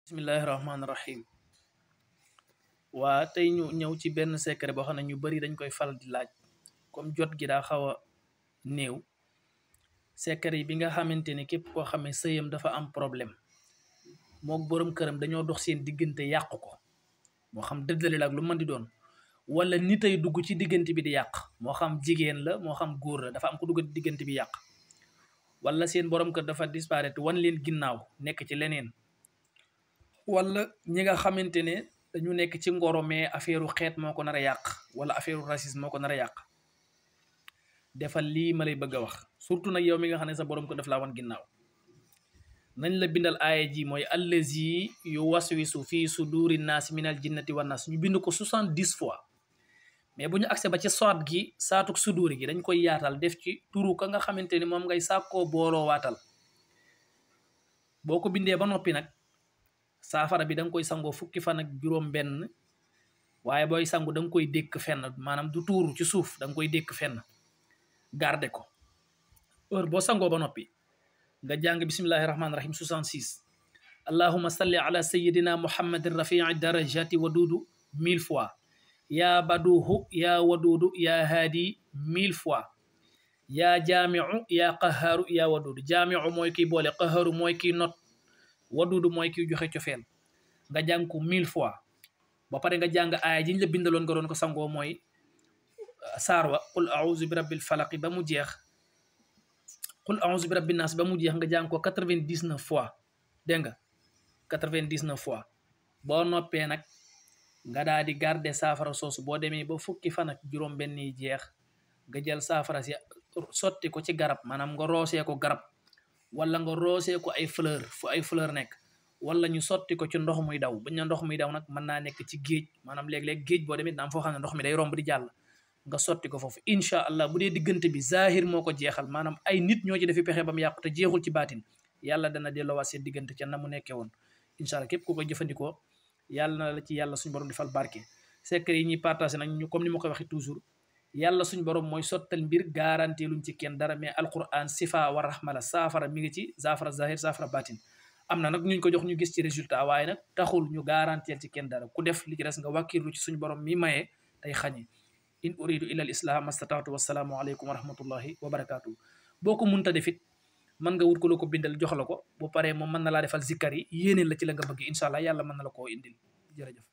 Bismillahirrahmanirrahim. Waa tey ñu ñëw ci benn secret boo xam ne ñu bari dañ koy faral di laaj comme jot gi daa xawa néew. Secret yi bi nga xamante ne képp koo xamee sëyam dafa am problème mook boroom këram dañoo dox seen diggante yàq ko, moo xam dëddale la ak lu mën di doon, wala nit ay dugg ci diggante bi di yàq, moo xam jigéen la moo xam góor la, dafa am ko dugg ci diggante bi yàq, wala seen boroom kër dafa disparaître wan leen ginnaaw nekk ci leneen, wala ñi nga xamante ne dañu nekk ci ngoro mais affaireu xeet moo ko nar a yàq wala affaireu racisme moo ko nar a yàq. Defal lii ma lay bëgg a wax, surtout nag yow mi nga xam ne sa borom ko daf laa wan ginnaaw. Nañ la bindal aaya ji mooy allazi yu waswisu fii suduri naas minal jinnati wan naas, ñu bind ko 70 fois, mais bu ñu accès ba ci soot gi saatuk suduri gi dañ koy yaatal def ci turu ka nga xamante ni moom ngay sàkkoo booloo waatal. Boo ko bindee ba noppi nag saafara bi danga koy sangoo fukki fan ak juróom benn, waaye booy sangu danga koy dékk fenn, maanaam du tuuru ci suuf, danga koy dékk fenn garde ko. Heure boo sangoo ba noppi nga jàng bismillahi rahmaani rahim 66, allahumma salli ala sayyidina muhammadin rafii darajati waduudu 1000 fois, yaa baduuhu yaa waduudu yaa haadi 1000 fois, yaa jaamiu yaa qahaaru yaa waduudu. Jaamiu mooy kiy boole, qahaaru mooy kiy not, waduudu mooy kiy joxe cofeel. Nga jàng ko 1000 fois ba pare nga jàng aaya jiñ la bindaloon nga doon ko sangoo mooy saar wa qul a'uuzu bi rabbil falaqi ba mu jeex, qul a'uuzu bi rabbin naas ba mu jeex, nga jàng ko 99 fois, dégg nga 99 fois. boo noppee nag nga daal di garder saafara soosu, boo demee ba fukki fan ak juróom benn yi jeex nga jël saafara si sotti ko ci garab, maanaam nga roosee ko garab, wala nga roosee ko ay fleur fu ay fleur nekk, wala ñu sotti ko ci ndox muy daw. bañ na ndox muy daw nag mën naa nekk ci géej, maanaam léeg-léeg géej boo demee daam foo xam ne ndox mi day romb di jàll, nga sotti ko foofu. Incha allah bu dee diggante bi zahir moo ko jeexal, maanaam ay nit ñoo ci defi pexe ba mu yàqu te jeexul ci baatin, yàlla dana delloowaat seen diggante ca na mu nekkee woon. Incha allah képp ku koy jëfandikoo yàlla na la ci yàlla suñu borom defal barke. Secret yi ñuy partagé nag ñu comme ni ma koy waxee toujours, yàlla suñu borom mooy sottal mbir, garantie luñ ci kenn dara, mais alquran sifa wa rahma la, saafara mi ngi ci, saafara zahir saafara baatin. am na nag ñuñ ko jox ñu gis ci résultat, waaye nag taxul ñu garanteel ci kenn dara. ku def li ci des nga wàkkirlu ci suñu borom mi maye tey xañe. in uridu illa al islam mastataatu, wassalaamu aleykum wa rahmatullahi wa barakatuh. boo ko munta defit mën nga wut ko la ko bindal jox la ko, bu paree moom mën na laa defal zikkar yi yéeneen la ci la nga bëgg, incha allah yàlla mën na la koo indil. Jërëjëf.